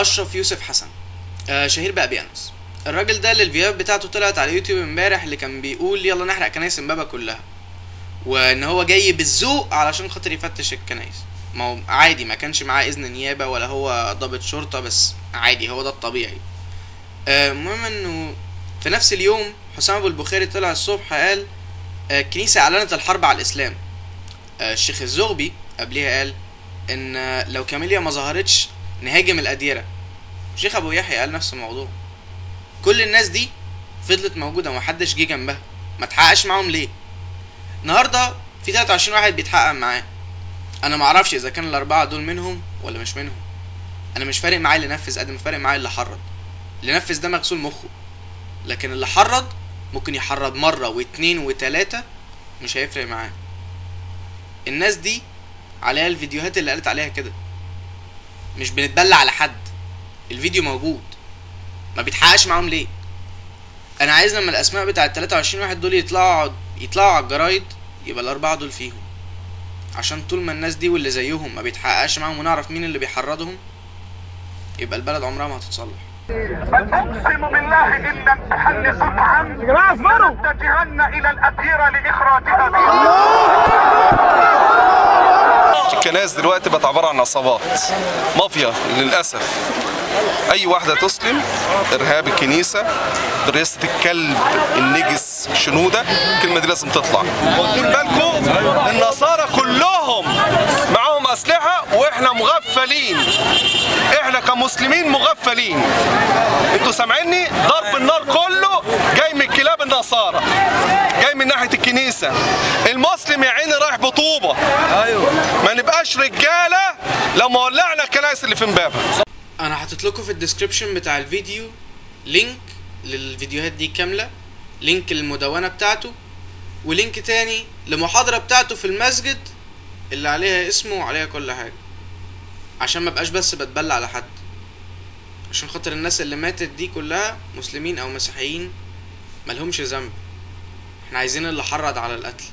اشرف يوسف حسن، شهير بأبي انس. الراجل ده اللي الفيديوهات بتاعته طلعت على يوتيوب امبارح، اللي كان بيقول يلا نحرق كنايس امبابة كلها، وان هو جاي بالذوق علشان خاطر يفتش الكنايس. ما هو عادي، ما كانش معاه اذن نيابة ولا هو ضابط شرطه، بس عادي هو ده الطبيعي. المهم انه في نفس اليوم حسام ابو البخاري طلع الصبح قال الكنيسة اعلنت الحرب على الاسلام. الشيخ الزغبي قبليها قال ان لو كاميليا ما ظهرتش نهاجم الاديره. الشيخ ابو يحيى قال نفس الموضوع. كل الناس دي فضلت موجودة ومحدش جه جنبها، ما اتحققش معاهم ليه؟ النهارده في 23 واحد بيتحقق معاه. انا معرفش اذا كان الاربعة دول منهم ولا مش منهم. انا مش فارق معايا اللي نفذ قد ما فارق معايا اللي حرض. اللي نفذ ده مغسول مخه، لكن اللي حرض ممكن يحرض مرة واتنين وتلاتة، مش هيفرق معاه. الناس دي عليها الفيديوهات اللي قالت عليها كده، مش بنتبلى على حد، الفيديو موجود، ما بيتحققش معاهم ليه؟ انا عايز لما الاسماء بتاع 23 واحد دول يطلعوا على الجرايد يبقى الاربعة دول فيهم، عشان طول ما الناس دي واللي زيهم ما بيتحققش معاهم ونعرف مين اللي بيحرضهم، يبقى البلد عمرها ما هتتصلح. بل اقسم بالله ان لم تحل قطعا لنتجهن الى الاديره لاخراجها. الكنائس دلوقتي بقت عبارة عن عصابات مافيا للاسف. اي واحدة تسلم ارهاب الكنيسة برئاسة الكلب النجس شنودة، الكلمة دي لازم تطلع. واخدين بالكم النصارى كلهم معاهم اسلحة واحنا مغفلين، احنا كمسلمين مغفلين. انتوا سامعيني؟ ضرب النار كله جاي من كلاب النصارى، جاي من ناحية الكنيسة. المسلم يا عيني رايح بطوبه. ايوه، ما نبقاش رجاله لما ولعنا الكنائس اللي في امبابه. انا حاطط لكم في ال description بتاع الفيديو link للفيديوهات دي كاملة، link للمدونه بتاعته، و link تاني لمحاضره بتاعته في المسجد اللي عليها اسمه وعليها كل حاجة، عشان ما بقاش بس بتبلى على حد، عشان خاطر الناس اللي ماتت دي كلها مسلمين او مسيحيين ملهمش ذنب. احنا عايزين اللي حرض على القتل.